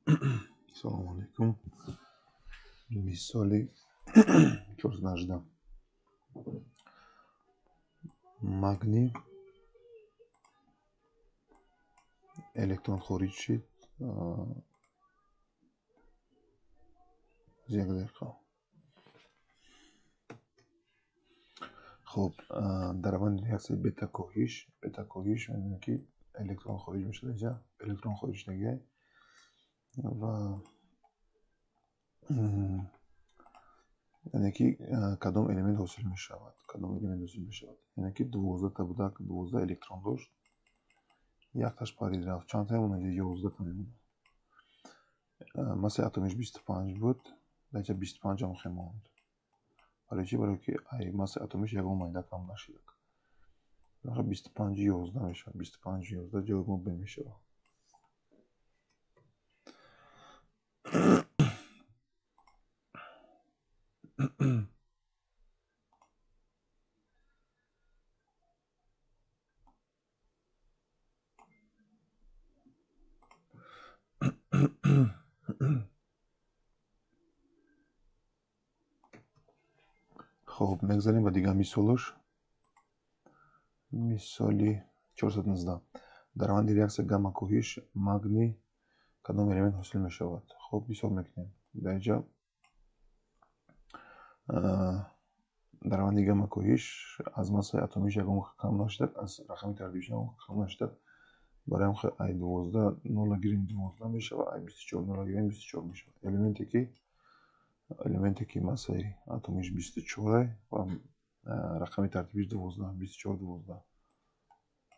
Салому алейкум. Мисоли 418. Магний электрон хориҷ шид. Як дақиқа. Хоб, дар раванди реаксияи бета-коҳиш мебинем, ки электрон хориҷ мешавад инҷа, электрон хориҷ шудагиай ва яъне ки кадом элемент ҳосил мешавад, кадом элемент ҳосил мешавад. Яъне ки 12 та будак, 12 электрон дошт, якташ парид рафт. Чандта мемонад? 11 та мемонад. Массаи атомиш 25 буд, дар инҷа 25 ҳам хемонд. Барои чӣ? Барои ки ай массаи атомиш ягон майда кам нашид. 25 11 мешавад. 25 11 ҷавоби мо Б мешавад. Хоб, мегзарем ба дигар мисолаш. Мисоли 419. Дар раванди реаксия гамма-коҳиш магний кадом элемент ҳосил мешавад? Хоб, ҳисоб мекунем. Дар инҷа дар раванди гамма-коҳиш аз массаи атомиш ягон кам нашудак, аз рақами тартибиш ягон кам нашудак. Барои ҳам ай 12 нола гирем 12 мешавад, ай 24 нола гирем 24 мешавад. Элементе ки массаи атомиш 24 ва рақами тартибиш 12, 24 12.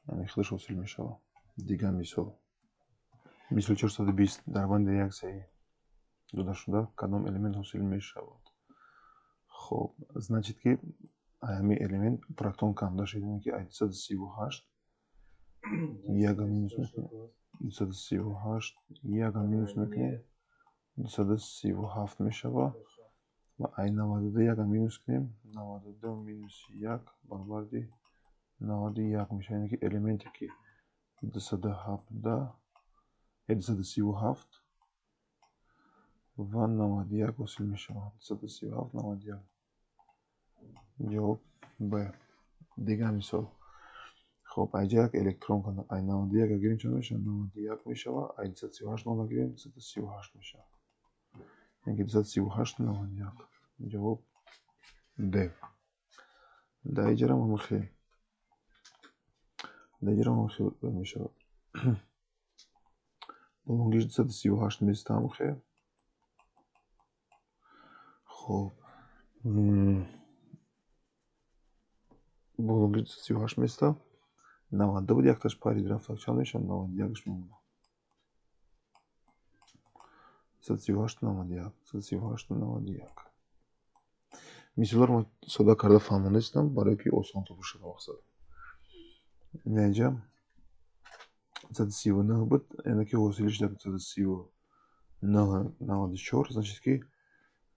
Яъне худаш ҳосил мешавад. Дигар мисол. Мисол 420. Дар раванди реаксияи додашуда кадом элемент ҳосил мешавад? Хоб, значит ки ҳамин элемент протон камда шуд, яъне ки ай 238 яга минус мекунем, 238 яга минус мекунем, 237 мешавад ва ай 92 яга минус кунем, 92 минус 1 баробари 91 мешавад. Яъне ки элементе ки 217 237 ва 91 ҳосил мешавад. 237 91. Ҷавоб Б. Дигар мисол. Хоб, айҷа як электрон канда. Ай 91 гирем чанд мешавад? 91 мешавад. Ай 238 нола гирем 238 мешавад. Яъне ки 238 91. Ҷавоб Д. Дар инҷарам ҳама хел. Дар инҷарам ҳама хел мешавад. Болонгиш 238 места ҳама хел. Хоб, болонгиш 238 места. 92 буд, якташ парид рафт. Чанд мешавад? 91-ш мемонад. 238 91, 238 91. Мисолҳоро ман сода карда фаҳмонистам, барое ки осонтар бошад мақсад. Инҷа 239 буд, яъне ки ҳосилиш дар 239 94, значит ки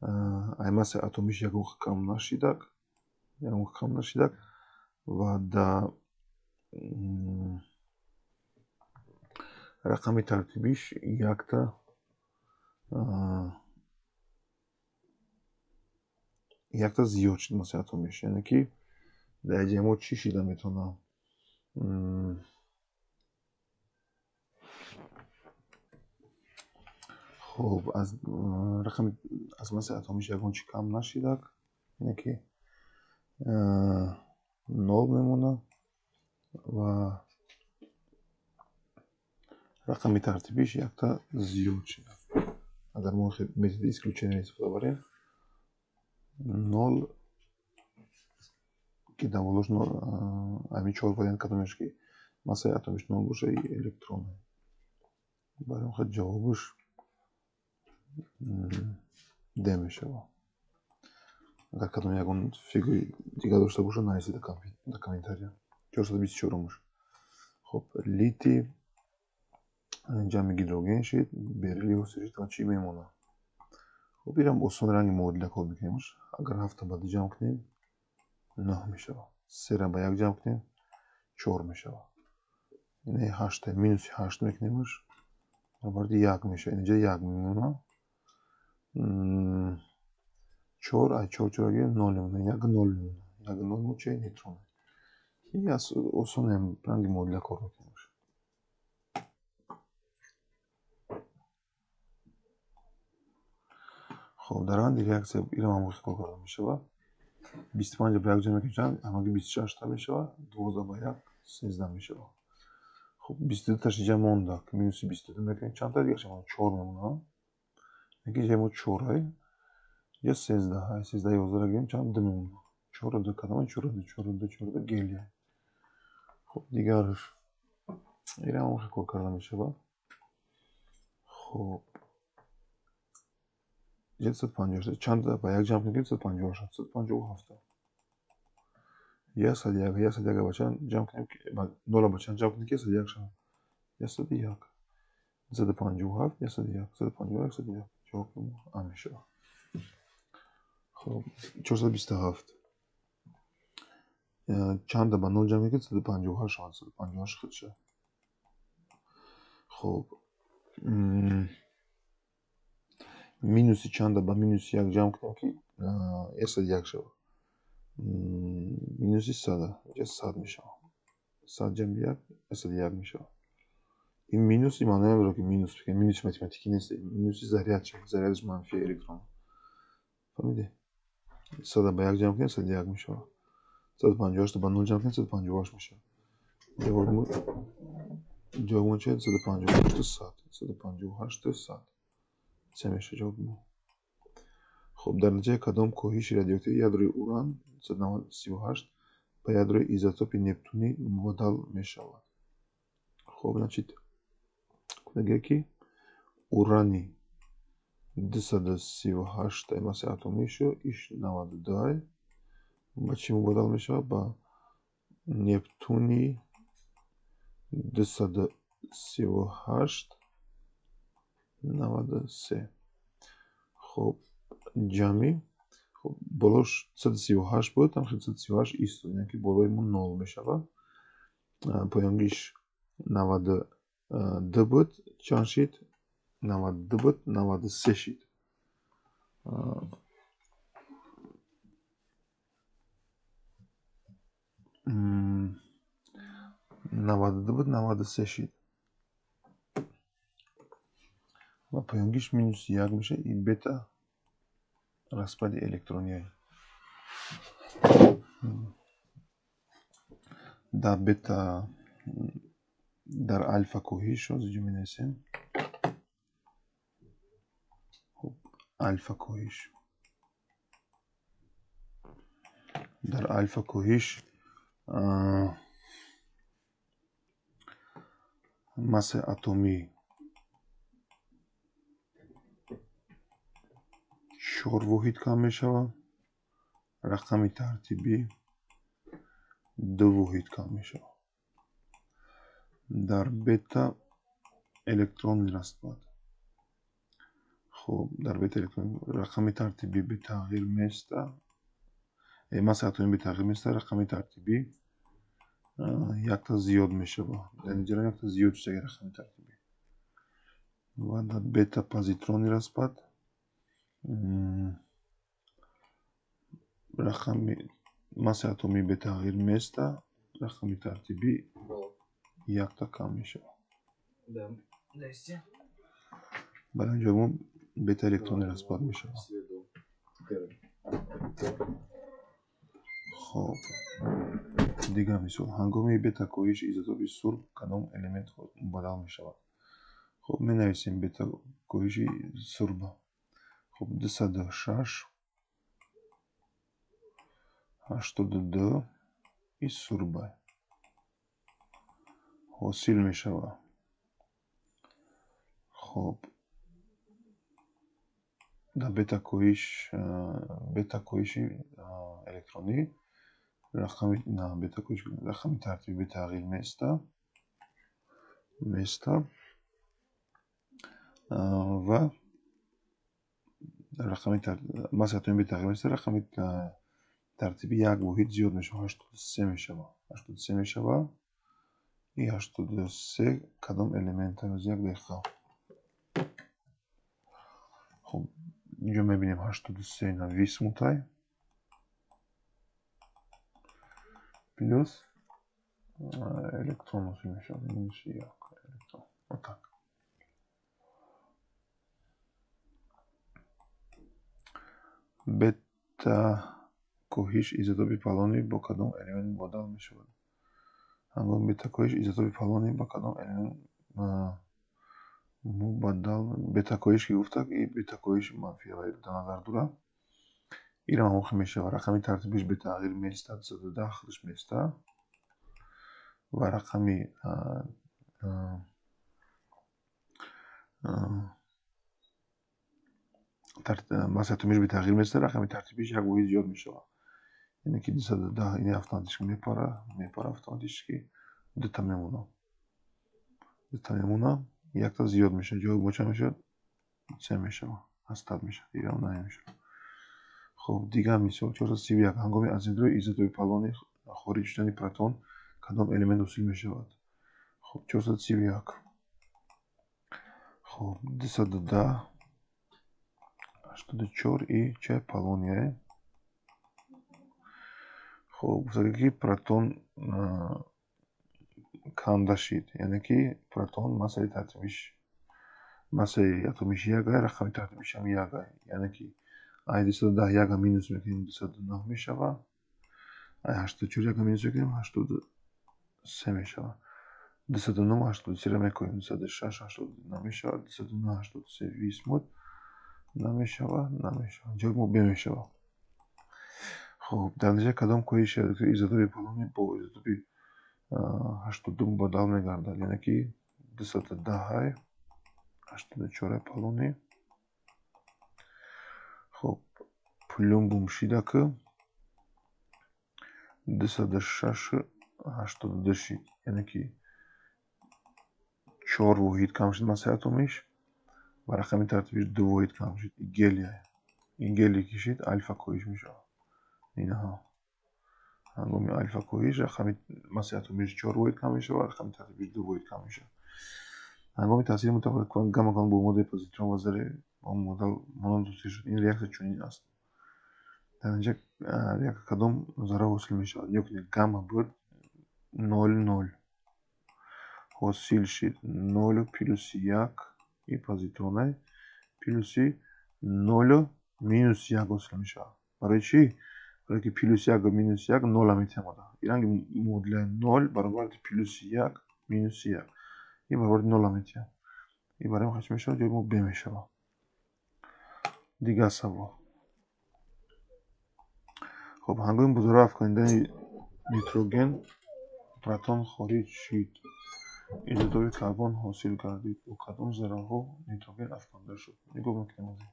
ай массаи атомиш ягон кам нашидак, ягон кам нашидак ва дар рақами тартибиш якта зиёд шуд массаи атомиш. Яъне ки дар инҷа мо чӣ шида метавонам? Хоб, аз рақами аз массаи атомиш ягон чӣ кам нашидак, яъне ки 0 мемонад ва рақами тартибиш якта зиёд шуд. Агар мо методи исключения истифода барем, 0 ки дар болош ҳамин чор вариант кадомеш ки массаи атомиш 0 боша и электрон. Барои ҳам ҷавобаш Д мешавад. Агар кадом ягон фигури дигар дошта боша, нависед дар комментария. 424-умаш. Хоб, литий ҷамъи гидроген шид, бериллий ҳосил шид ва чӣ мемонад? Хоб, инам осон ранги муодила кор мекунемаш. Агар 7 ба 2 ҷамъ кунем, 9 мешавад. 3 ба 1 ҷамъ кунем, 4 мешавад. Яъне 8 минуси 8 мекунемаш, Баробари 1 мешавад. Инҷа 1 мемонад. 4 ай 4 4 гирем 0 мемонад. 1 0 мемонад. 1 0 мо чӣ нейтрон. Ин осон ранги муодила кор мекунем. Хоб, дар раванди реаксия инам ҳам кор карда мешавад. 25 ба 1 ҷамъ мекунем чанд? Ҳамагӣ 26 та мешавад. 12 ба 1 13 мешавад. Хоб, 22 таш инҷа монда. Минуси 22 мекунем чанд та дигараш мемонад? 4 мемонад. Яки инҷа мо 4 ай. Инҷа 13 ай. 13 11 гирем чанд? 2 мемонад. 4 2 кадом? 4 2 4 2 4 2 гелий. Хоб, дигараш инам ҳам кор карда мешавад. Хоб, 158 чанд ба 1 ҷамъ кунем 158 157. 101 101 ба чанд ҷамъ кунем ки ба 0 ба чанд ҷамъ кунем ки 101 шавад? 101. 157 101 151 101. Ҷавоб А мешавад. Хоб, 427 чанд ба 0 ҷамъ кунем ки 158 шавад? 158 худ шавад. Хоб, минуси чанда ба минуси 1 ҷамъ кунем ки 101 шавад? Минуси 100, инҷа 100 мешавад. 100 ҷамъи 1 101 мешавад. Ин минус маъно надорад ки минус бикунем. Минуси математикӣ нест, минуси заряд шавад. Зарядаш манфии электрон. Фаҳмидед? 100 ба 1 ҷамъ кунем 101 мешавад. 158 ба 0 ҷамъ кунем 158 мешавад. Ҷавобмон чи? 158 100. 158 100. Се мешавад ҷавоби мо. Хоб, дар натиҷаи кадом коҳиши радиоактивии ядрои уран 238 ба ядрои изотопи нептунӣ мубаддал мешавад? Хоб, значит, мегӯяд ки урани 238 массаи атомишу иш 92 ба чӣ мубаддал мешавад? Ба нептуни 238 93. Хоб, ҷамъи хоб болош 238 буд, ҳам 238 истод, яъне ки болои мо 0 мешавад. Поёнгиш 92 буд, чанд шид? 92 буд, 93 шид. 92 буд, 93 шид. Ва поёнгиш минус 1 мешавад, и бета распади электронияй. Дар бета дар алфа коҳиш ҳозир менависем. Хоб, алфа коҳиш. Дар алфа коҳиш массаи атомӣ 4 воҳид кам мешавад, рақами тартибӣ 2 воҳид кам мешавад. Дар бета электрони распад. Хоб, дар бета электрон рақами тартибӣ бетағйир места, массаи атомӣ бетағйир места, рақами тартибӣ якта зиёд мешавад. Дар инҷа якта зиёд шуда рақами тартибӣ. Ва дар бета позитрони распад рақами массаи атомӣ бетағйир места, рақами тартибӣ якта кам мешавад. Барои ин ҷо бета электрони распад мешавад. Хоб, дигар мисол. Ҳангоми бета коҳиши изотопи сурб кадом элемент мубаддал мешавад? Хоб, менависем бета коҳиши сурба. Хоб, 206 82 и сурба ҳосил мешавад. Хоб, дар бета коҳиши электронӣ рақами на бета коҳиш рақами тартибӣ бетағйир места ва рақами массаи атомӣ бетағйир места, рақами тартибӣ 1 воҳид зиёд мешавад, 83 мешавад. 83 мешавад. И 83 кадом элемент? Як дақиқа. Хуб, инҷо мебинем 83 на висмутай плюс электрон ҳосил мешавад, минус як электрон. Вот так. Бета коҳиш изотопи полоний бо кадом элемент мубоддал мешавад? Ҳангоми бета коҳиш изотопи полоний ба кадом элемент мубаддал? Бета коҳиш ки гуфтак, и бета коҳиш манфӣ дар назар дорад. Ирам ҳамон мешавад. Рақами тартибиш бетағйир меистад, 210 худаш меистад ва рақами массаи атомиш бетағйир меистад, рақами тартибиш як воҳид зиёд мешавад. Яъне ки 210 ин автоматически мепара автоматически, дута мемонад. Дута мемонад, якта зиёд мешавад. Ҷавоб мо чанд мешавад? Се мешавад. Ҳастад мешавад. Ирам намешавад. Хуб, дигар мисол 431. Ҳангоми аз ядрои изотопи полоний хориҷ шудани протон кадом элемент ҳосил мешавад? Хуб, 431. Хуб, 210 84 и чай полония. Хуб, гуфтагӣ ки протон канда шид, яъне ки протон массаи тартибиш, массаи атомиш як ай, рақами тартибиш ҳам як ай. Яъне ки ай 210 як минус мекунем, 209 мешавад. Ай 84 як минус мекунем, 83 мешавад. 209 83 мекунем, 206 82 намешавад, 209 83 висмут намешавад, намешавад. Ҷавоб мо Б мешавад. Хуб, дар натиҷа кадом коҳиши изотопи полоний бо изотопи 82 мубаддал мегардад? Яъне ки 210 84 полоний. Хуб, плюмбум шида ки 206 82 шид. Яъне ки 4 воҳид кам шуд массаи атомиш ва рақами тартибиш 2 воҳид кам шуд. Гелия. Ин гелие ки шид, алфа коҳиш мешавад. Инаҳо. Ҳангоми алфа коҳиш рақами массаи атомиш 4 воҳид кам мешавад, рақами тартибиш 2 воҳид кам мешавад. Ҳангоми таъсири мутафаккирон гамма бо моддаи позитрон ва зарраи бо моддал монанд ҳосил шуд. Ин реаксия чунин аст. Дар натиҷа реаксия кадом зарра ҳосил мешавад? Нигоҳ кунед, гамма буд 0,0 ҳосил шид 0 плюс 1 и позитронай плюси 0 минус 1 ҳосил мешавад. Барои чӣ? Барои ки плюс 1 минус 1 0 метавонад. Иранги муодилаи 0 баробар плюс 1 минус 1. Ин баробари 0 метавонад. Ин барои мо чӣ мешавад? Ҷавоби мо Б мешавад. Дигар савол. Хуб, ҳангоми бо зарра афкандани нитроген протон хориҷ шид. Изотопи карбон ҳосил гардид. Бо кадом зарраҳо нитроген афканда шуд? Нигоҳ мекунем аз ин.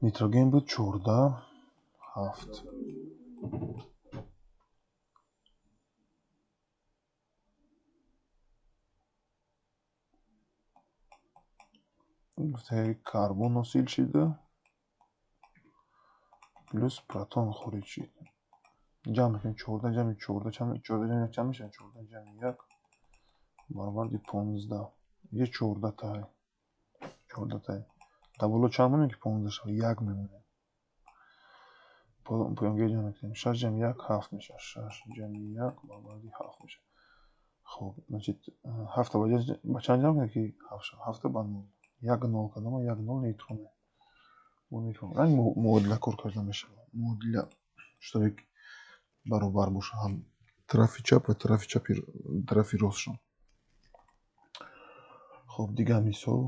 Нитроген буд 14 7. Гуфтаи карбон ҳосил шида плюс протон хориҷ шид. Ҷамъ мекунем 14 ҷамъи 14 14 ҷамъи 1 чанд мешавад? 14 ҷамъи 1 баробари 15. Инҷа 14 тай. 14 тай. Дар боло чанд мемонем ки 15 шавад? 1 мемонем. Поёнга ҷамъ мекунем. 6 ҷамъи 1 7 мешавад. 6 ҷамъи 1 баробари 7 мешавад. Хуб, значит 7 ба чанд ҷамъ кунем ки 7 шавад? 7 ба 0. 1 0 кадома? 1 0 нейтрон. Бо нейтрон. Ранг муодила кор карда мешавад. Муодила чтобы баробар бошад ҳам тарафи чап ва тарафи чапи тарафи ростшон. Хуб, дигар мисол.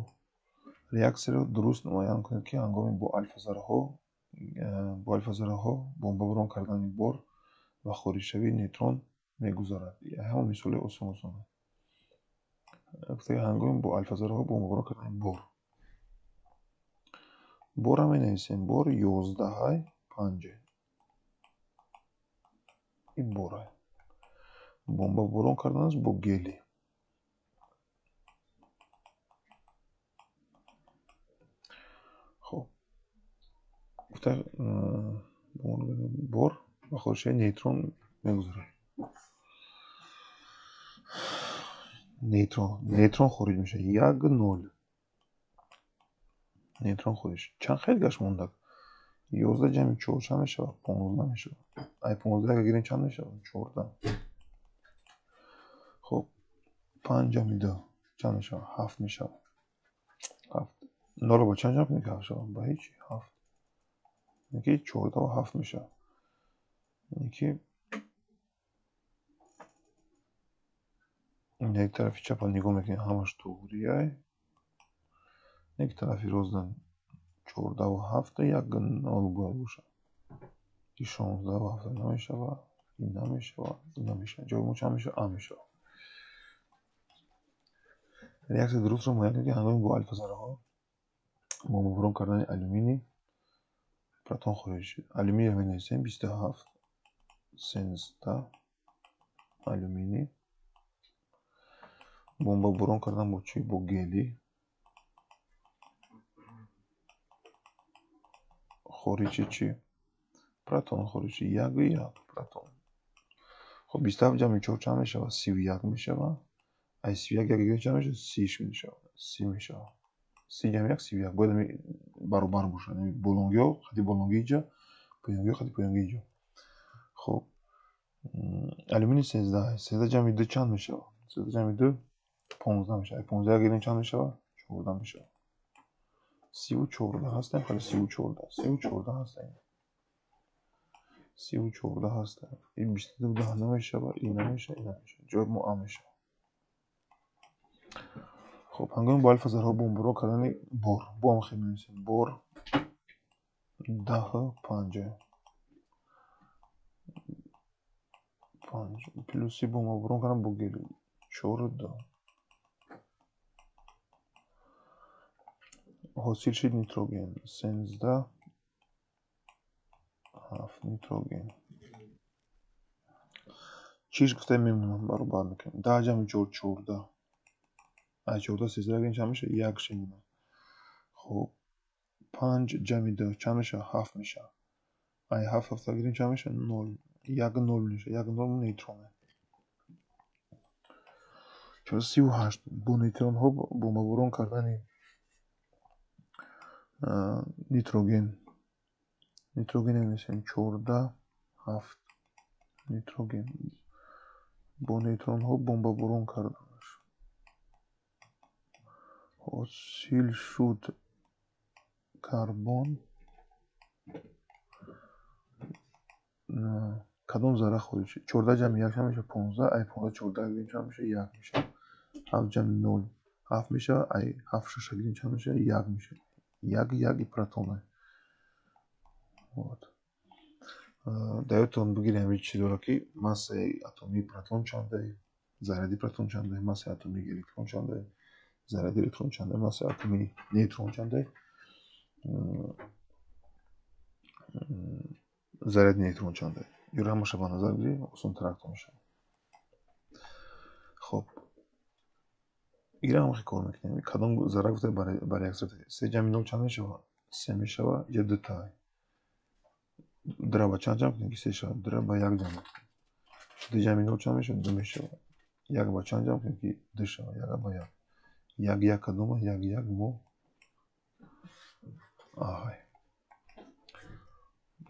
Реаксияро дуруст муайян кунед ки ҳангоми бо алфа-зарраҳо бомбаборон кардани бор ва хориҷшавии нейтрон мегузарад. Ҳамон мисоли осон осон. Ҳангоми бо алфа-зарраҳо бомбаборон кардани бор. Борро менависем. Бор 11 5. Ин бора. Бомбаборон кардан аст бо гелий. Хуб, гуфта бор ва хориҷшавии нейтрон мегузарад. Нейтрон хориҷ мешавад. 1 0. Нейтрон хориҷ шуд. Чанд хел гашт мондак? 11 ҷамъи 4 чанд мешавад? 15 мешавад. Ай 15 агар гирем чанд мешавад? 14. Хоб, 5 ҷамъи 2 чанд мешавад? 7 мешавад. 7. 0 ба чанд ҷамъ кунем ки 7 шавад? Ба ҳеҷ 7. Яъне ки 14 ва 7 мешавад. Яъне ки як тарафи чапа нигоҳ мекунем, ҳамаш туғрияй. Як тарафи ростдан 14 ва 7, як 0 бояд бошад. И 16 ва 7 намешавад, ин намешавад, ин намешавад. Ҷавоби мо чанд мешавад? А мешавад. Реаксияи дурустро муайян кунед, ки ҳангоми бо алфа зарраҳо бомбаборон кардани алюминий протон хориҷ шуд. Алюминийро менависем 27 13 алюминий. Бомбаборон кардан бо чӣ? Бо гелий. Хориҷи чӣ? Протон хориҷи 1 1 протон. Хоб, 27 ҷамъи 4 чанд мешавад? 31 мешавад. Ай 31 як гирем чанд мешавад? 30 мешавад. 30 мешавад. 30 ҷамъи 1 31. Бояд ҳамин баробар бошад. Ҳамин болонгиҳо хати болонгии инҷа, поёнгиҳо хати поёнгии инҷа. Хоб, алюминий 13. 13 ҷамъи 2 чанд мешавад? 13 ҷамъи 2 15 мешавад. Ай 15 як гирем чанд мешавад? 14 мешавад. 34 ҳастем, хеле 34. 34 ҳастем. 34 ҳастем. Ин 22 10 намешавад, ин намешавад, ин намешавад. Ҷавоби мо А мешавад. Хоб, ҳангоми бо алфа зарраҳо бомборон кардани бор, бо ҳам хел менависем. Бор 10 5 5 плюси бомборон кардан бо гелий 4 2. Ҳосил шуд нитроген 13 7 нитроген. Чиш гуфта мемонам, баробар мекунем. 10 ҷамъи 4 14. Ай 14 13 гирем чанд мешавад? 1 мемонад. Хоб, 5 ҷамъи 2 чанд мешавад? 7 мешавад. Ай 7 7 гирем чанд мешавад? 0. 1 0 мешавад. 1 0 нейтрон. 438 бо нейтронҳо бомбаборон кардани нитроген. Нитроген менависем 14 7 нитроген. Бо нейтронҳо бомбаборон карданаш. Ҳосил шуд карбон. Кадом зарра хориҷ шуд? 14 ҷамъи 1 чанд мешавад? 15. Ай 15 14 гирем чанд мешавад? 1 мешавад. 7 ҷамъи 0 7 мешавад. Ай 7 6 гирем чанд мешавад? 1 мешавад. 1 1 протон. Вот. Даётон бигирем ҳамин чизҳоро, ки массаи атомии протон чандай, зарради протон чандай, массаи атомии электрон чандай, зарради электрон чандай, массаи атомии нейтрон чандай, зарради нейтрон чандай. Юра ҳамаша ба назар гирӣ, осонтарак мешавад. Хоб, ира ҳам хел кор мекунем. Кадом зарра гуфта ба реаксия 3 ҷамъи 0 чанд мешавад? 3 мешавад. Иҷа 2 та. Дра ба чанд ҷамъ кунем ки 3 шавад? Дра ба 1 ҷамъ мекунем. 2 ҷамъи 0 чанд мешавад? 2 мешавад. 1 ба чанд ҷамъ кунем ки 2 шавад? 1 ба 1. 1 1 кадома? 1 1 мо аҳай.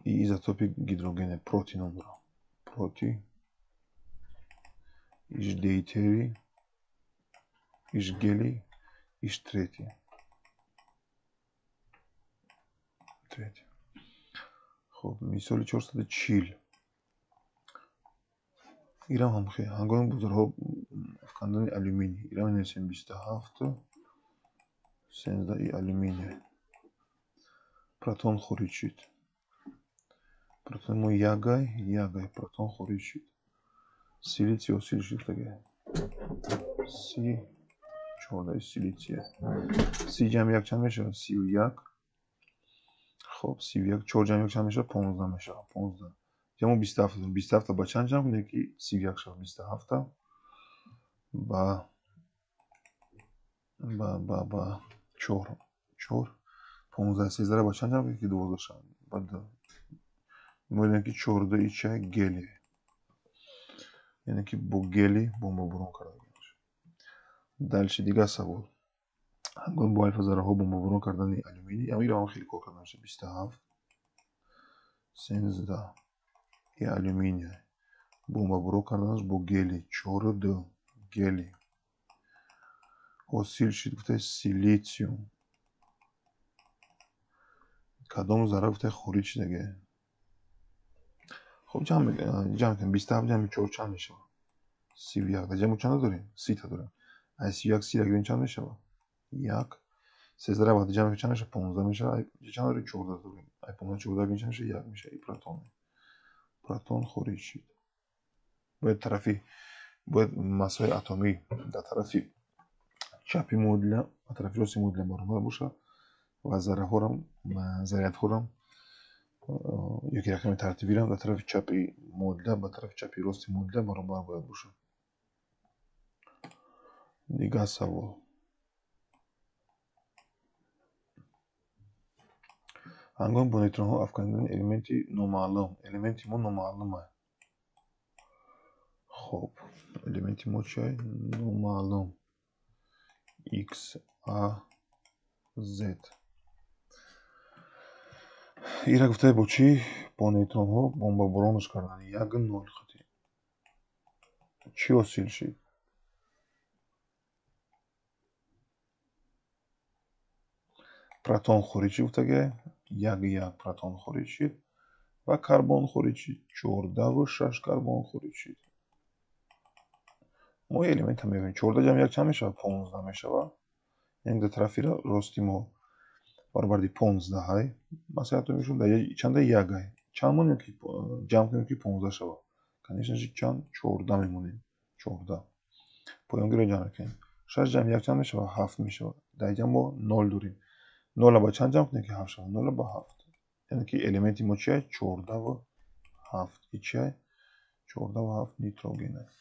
И изотопи гидрогене проти ном дорад. Проти иш дейтери иш гелий иш трети. Трети. Хоб, мисоли 440. Ирам ҳам хел. Ҳангоми бо зарраҳо афкандани алюминий. Ирам менависем 27 13 и алюминий. Протон хориҷ шуд. Протон мо ягай, ягай протон хориҷ шуд. Силитсий ҳосил шуд таге. Си 14 силитсия. Си ҷамъи 1 чанд мешавад? 31. Хоб, 31 4 ҷамъи 1 чанд мешавад? 15 мешавад. 15. Ҷамъ 27. 27 ба чанд ҷамъ кунем ки 31 шавад? 27 ба 4 4 15 13 ба чанд ҷамъ кунем ки 12 шавад? Ба 2. Мо медонем ки 14 ича гелий. Яъне ки бо гелий бомбаборон карда. Дальше дигар савол. Ҳангоми бо алфа зарраҳо бомбаборон кардани алюминий, амиро ҳам хеле кор карда мешавад. 27 13 и алюминий бомбаборон карданаш бо гелий 4 2 гелий ҳосил шуд, гуфта силитсиум. Кадом зарра гуфта хориҷ шудаге? Хоб ҷамъ кунем. 27 ҷамъи 4 чанд мешавад? 31. Дар ҷамъ чанд дорем? 30 та дорем. Аз 31 30 гирем чанд мешавад? 1. 13 баъд ҷамъ чанд мешавад? 15 мешавад. Чанд дорем? 14 дорем. Ай 15 14 гирем чанд мешавад? 1 мешавад. И протон. Протон хориҷ шуд. Бояд тарафи бояд массаи атомӣ дар тарафи чапи модуля ва тарафи рости модуля баробар бошад ва зарраҳорам зарядҳорам ёки рақами тартибирам дар тарафи чапи модуля ба тарафи чапи рости модуля баробар бояд бошад. Дигар савол. Ҳангоми бо нейтронҳо афкандани элементи номаълум. Элементи мо номаълум аст. Хоб, элементи мо чи аст? Номаълум. X, A, Z. Ира гуфтае бо чӣ? Бо нейтронҳо бомбаборонаш кардани 1 0 хати. Чӣ ҳосил шуд? Протон хориҷ шуд гуфтагиай. 1 1 протон хориҷ шуд ва карбон хориҷ шуд. 14 6 карбон хориҷ шуд. Мо элементро мебинем. 14 ҷамъ 1 чанд мешавад? 15 мешавад. Яъне дар тарафи рости мо баробари 15 ҳай. Массаи атомишон дар чанда 1 ҳай. Чанд монем ки ҷамъ кунем ки 15 шавад? Конечно же чанд? 14 мемонем. 14. Поёнгиро ҷамъ мекунем. 6 ҷамъ 1 чанд мешавад? 7 мешавад. Дар инҷа мо 0 дорем. 0 ба чанд ҷамъ кунем ки 7 шавад? 0 ба 7. Яъне ки элементи мо чи аст? 14 ва 7. И чи аст? 14 ва 7 нитроген аст.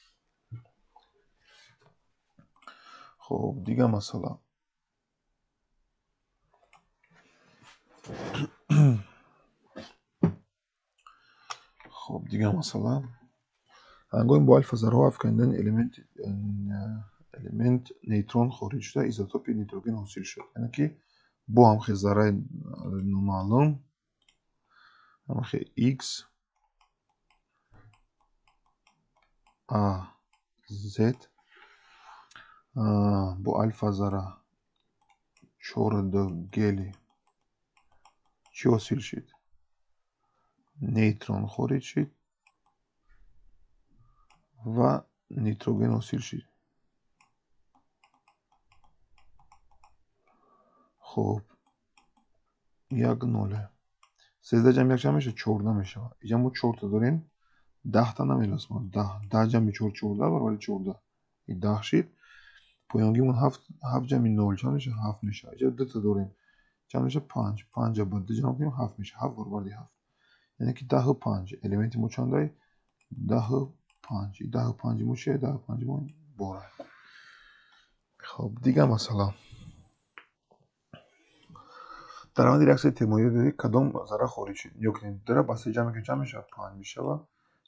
Хоб, дигар масъала. Хоб, дигар масъала. Ҳангоми бо алфа зарраҳо афкандани элемент нейтрон хориҷ шуда, изотопи нитроген ҳосил шуд. Яъне ки бо ҳамхел зарраи номаълум, ҳамхел X, A, Z бо алфа зарра 4 2 гелий чӣ ҳосил шуд? Нейтрон хориҷ шуд ва нитроген ҳосил шуд. Хоб, 1 0. 13 ҷамъ 1 чанд мешавад? 14 мешавад. Инҷа мо 4 та дорем, 10 та намерасонад. 10 10 ҷамъи 4 14 баробари 14. И 10 шуд. Поёнгимон 7 7 ҷамъи 0 чанд мешавад? 7 мешавад. Инҷа 2 та дорем. Чанд мешавад? 5. 5 ба 2 ҷамъ кунем 7 мешавад. 7 баробари 7. Яъне ки 10 5. Элементи мо чанд ай? 10 5. 10 5 мо чи? 10 5 мо бор ай. Хоб, дигар масъала. Дар раванди реаксияи термоядроӣ кадом зарра хориҷ шуд? Нигоҳ кунед. 2 ба 3 ҷамъ мекунем чанд мешавад? 5 мешавад.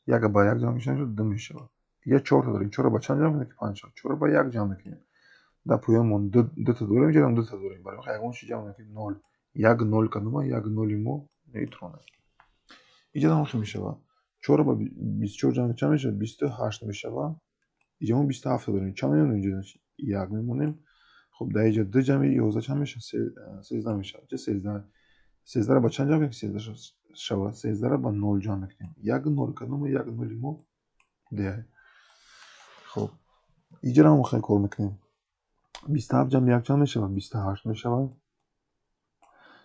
1 ба 1 ҷамъ мекунем чанд мешавад? 2 мешавад. Инҷа 4 та дорем. 4 ба чанд ҷамъ кунем ки 5 шавад? 4 ба 1 ҷамъ мекунем. Дар поёнмон 2 та дорем, инҷа ҳам 2 та дорем. Барои ҳамин ягон чиз ҷамъ мекунем 0. 1 0 кадома? 1 0 мо нейтрон аст. Инҷа ҳам хел мешавад. 4 ба 24 ҷамъ чанд мешавад? 28 мешавад. Инҷа мо 27 та дорем. Чанд мемонем инҷа? 1 мемонем. Хоб, дар инҷа 2 ҷамъи 11 чанд мешавад? 13 мешавад. Инҷа 13. 13 ба чанд ҷамъ кунем ки 13 шавад? 13 ба 0 ҷамъ мекунем. 1 0 кадома? 1 0 мо D. Хоб, инҷа ҳам хеле кор мекунем. 27 ҷамъи 1 чанд мешавад? 28 мешавад.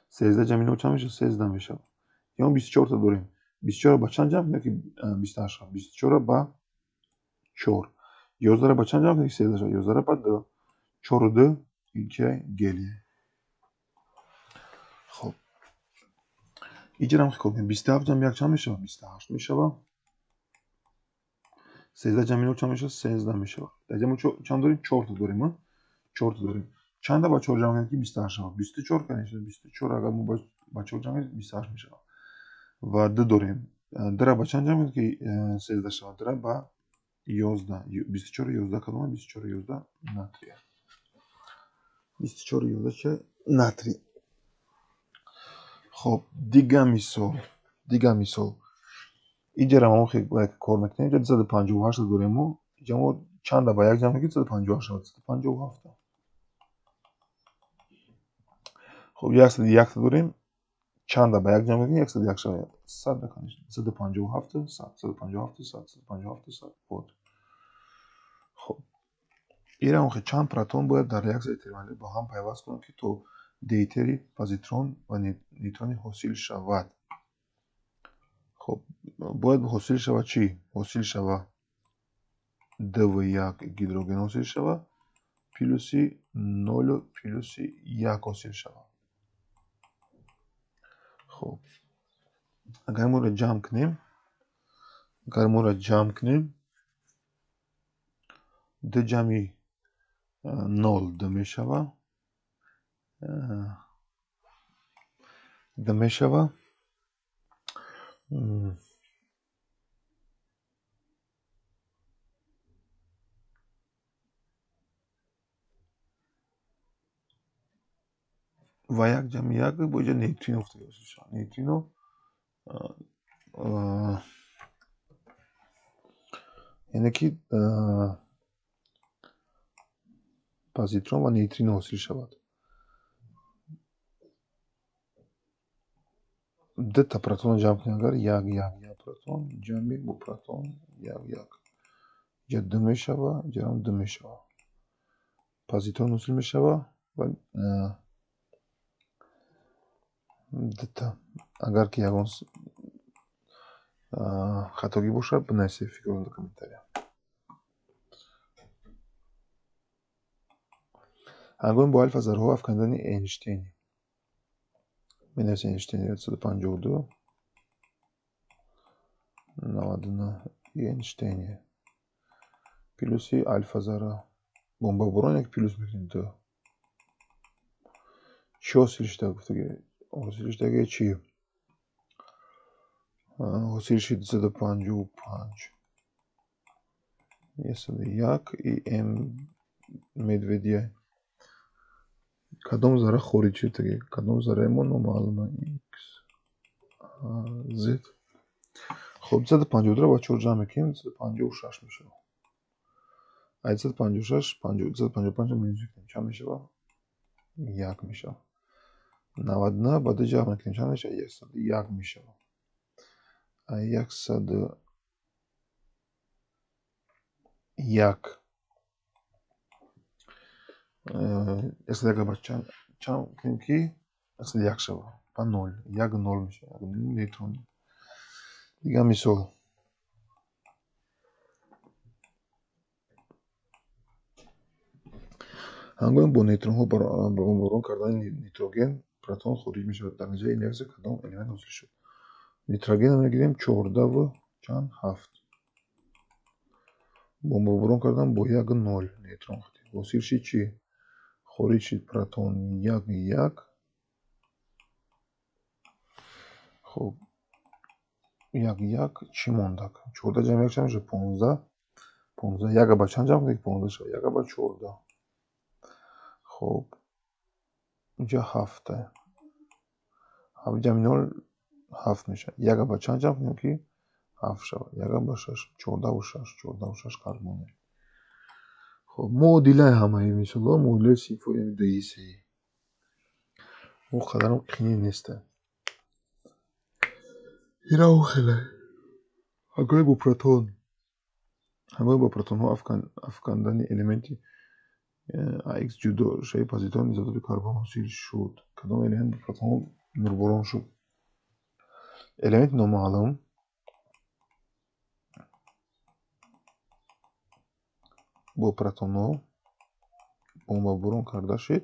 13 ҷамъи 0 чанд мешавад? 13 мешавад. Ё 24 та дорем. 24 ба чанд ҷамъ кунем ки 28 шавад? 24 ба 4. 11 ба чанд ҷамъ кунем ки 13 шавад? 11 ба 2. 4 2 инча гелий. Хоб, инҷа ҳам кор мекунем. 27 ҷамъи 1 чанд мешавад? 28 мешавад. 13 ҷамъи 0 чанд мешавад? 13 мешавад. Дар инҷа мо чанд дорем? 4 та дорем, 4 та дорем. Чанда ба 4 ҷамъ кунем ки 28 шавад? 24, конечно, 24 агар мо ба 4 ҷамъ кунем 28 мешавад. Ва 2 дорем. 2 ба чанд ҷамъ кунем ки 13 шавад? 2 ба 11. 24 11 кадома? 24 11 натрий. 24,11 ча натрий. Хоб, дига мисол, дига мисол. Иҷара мо кор мекунем, иҷа 258 дорем мо. Иҷа мо чанда ба як ҷамъ мекунем, 258 шавад, 257. Хоб, 101 дорем, чанда ба як ҷамъ мекунем, 101 шавад. 100, конечно, 257, 100, 257, 100, 257, 100. Вот. Хоб, ира охи чанд протон бояд дар реаксияи термоядроӣ бо ҳам пайваст кунанд, ки то дейтерий, позитрон ва нейтрони ҳосил шавад. Хоб, бояд ҳосил шавад чӣ? Ҳосил шавад ДВ1 гидроген ҳосил шавад, плюси 0 плюси 1 ҳосил шавад. Хоб, агар моро ҷамъ кунем, агар моро ҷамъ кунем, д ҷамъи 0 д мешавад, д мешавад, ва як ҷамъи як бо иҷа нейтрино мешавад. Нейтрино яъне ки позитрон ва нейтрино ҳосил шавад. Дта протон ҷамъ кунем, агар як, як, як протон ҷамъи бо протон як, як. Иҷа д мешавад, иҷарам д мешавад. Позитрон ҳосил мешавад ва дта. Агар ки ягон хатогӣ бошад, бинависед фикрро дар комментария. Ҳангоми бо алфа зарраҳо афкандани Эйнштейн. Менависем Эйнштейн 152 99 Эйнштейн плюси алфа зарра. Бомбаборон як плюс мекунем д. Чӣ ҳосил шуда гуфтаги? Ҳосил шудаги чӣ? Ҳосил шуд 255 101 и М медведия. Кадом зарра хориҷ шуд таги? Кадом зарраи мо номаълума? X, A, Z. Хоб, 252 ба 4 ҷамъ мекунем, 256 мешавад. Ай 256, 255 минус мекунем, чанд мешавад? 1 мешавад. 99 ба 2 ҷамъ мекунем, чанд мешавад? 101 мешавад. Ай 101 101 ба чанд кунем ки 101 шавад? Ба 0, 1 0 мешавад, нейтрон. Дигар мисол. Ҳангоми бо нейтронҳо бомборон кардани нитроген, протон хориҷ мешавад. Дар натиҷаи ин реаксия кадом элемент ҳосил шуд? Нитрогенро мегирем 14 чанд 7. Бомборон кардан бо 1 0 нейтрон ҳосил шуд чӣ? Хориҷ шуд протон 1 1. Хоб, 1 1 чӣ мондак? 14 ҷамъ 1 чанд мешавад? 15. 15 1 ба чанд ҷамъ кунем? 15 шавад. 1 ба 14. Хоб, инҷа 7. 7 ҷамъи 0 7 мешавад. 1 ба чанд ҷамъ кунем ки 7 шавад? 1 ба 6, 14 ва 6, 14 ва 6 карбон. Хоб, муодилаи ҳамаи мисолҳо муодилаи синфҳои ди се. О қадарам қийин нест. Ира охила. Ҳангоми бо протон, ҳангоми бо протонҳо афкандани элементи АХ ҷудо шавии позитрон изотопи карбон ҳосил шуд. Кадом элемент бо протонҳо нурборон шуд? Элементи номаълум бо протонҳо бомбаборон карда шуд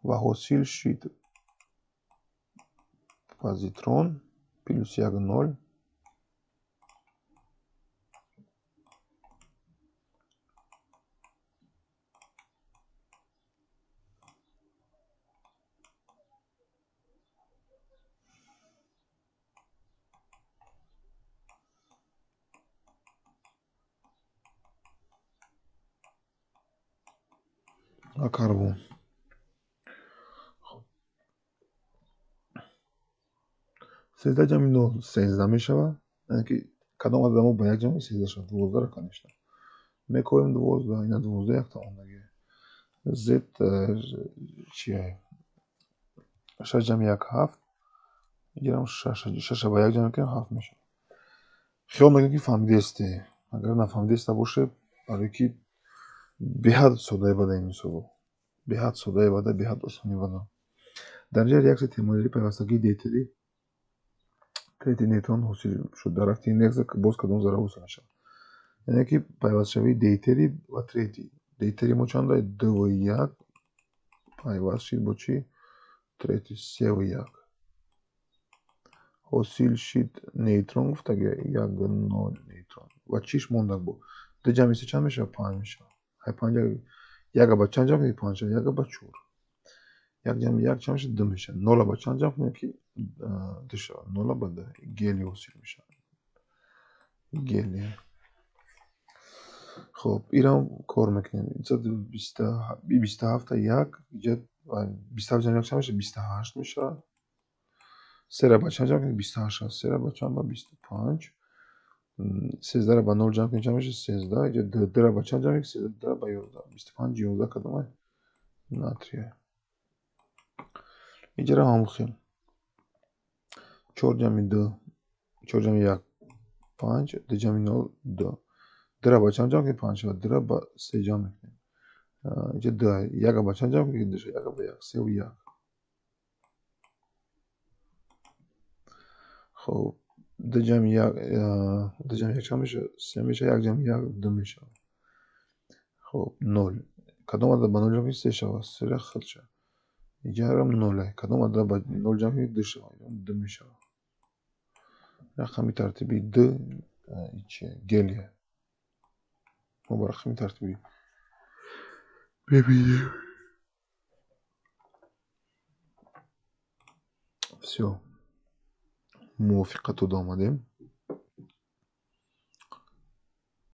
ва ҳосил шуд позитрон плюс 1 0 Ва карбон. 13 ҷамъи 0 13 мешавад. Яъне ки кадом адад мо ба як ҷамъ 13 шавад? 12-ро, конечно. Мекоем 12, ина 12 якта мондагӣ. Z чия? 6 ҷамъи 1 7. Игирам 6, 6 ба як ҷамъ мекунем 7 мешавад. Хиёл мекунем ки фаҳмидесте. Агар нафаҳмидеста боше, барои ки беҳад соддаи бада ин мисоло. Беҳад соддаи бада, беҳад осони бада. Дар инҷа реаксияи термоядерии пайвастагии дейтерӣ третий нейтрон ҳосил шуд. Дар рафти ин реаксия боз кадом зарра ҳосил мешавад? Яъне ки пайвастшавии дейтерӣ ва третий. Дейтерии мо чанд? Ду як пайваст шид бо чӣ? Третий севу як. Ҳосил шид нейтрон, гуфтаги як нол нейтрон. Ва чиш мондаг бо? Ду ҷамъи се чанд мешавад? Панҷ мешавад. Ҳай панҷ яга ба чанд ҷамъ кунем? Панҷ шавад. Яга ба чор. Як ҷамъи як чанд мешавад? Ду мешавад. Нола ба чанд ҷамъ кунем ки ду шавад? Нола ба ду. Гелий ҳосил мешавад. Гелий. Хоб, ирам кор мекунем. 27 як, иҷа 27 ҷамъи як чанд мешавад? 28 мешавад. Сера ба чанд ҷамъ кунем? 28 шавад. Сера ба чанд? Ба 25. 13-ра ба 0 ҷамъ кунем чанд мешавад? 13. Иҷа дура ба чанд ҷамъ кунем? 13 ба 11. 25 11 кадомай? Натрия. Иҷара ҳамон хел. 4 ҷамъи 2, 4 ҷамъи 1 5, 2 ҷамъи 0 2. Дура ба чанд ҷамъ кунем? 5 шавад. Дура ба 3 ҷамъ мекунем. Иҷа 2, яга ба чанд ҷамъ кунем? 2 шавад. Яга ба 1, 3 ва 1. Хоб, 2 ҷамъи 1, 2 ҷамъи 1 чанд мешавад? 3 мешавад, 1 ҷамъи 1 2 мешавад. Хоб, 0. Кадом адад ба 0 ҷамъ кунем? 3 шавад. 3 хел шавад. Иҷарам 0. Кадом адад ба 0 ҷамъ кунем? 2 шавад. 2 мешавад. Рақами тартиби 2 чия? Гелия. Мо ба рақами тартибӣ мебинем. Всё. Мувофиқат дода омадем.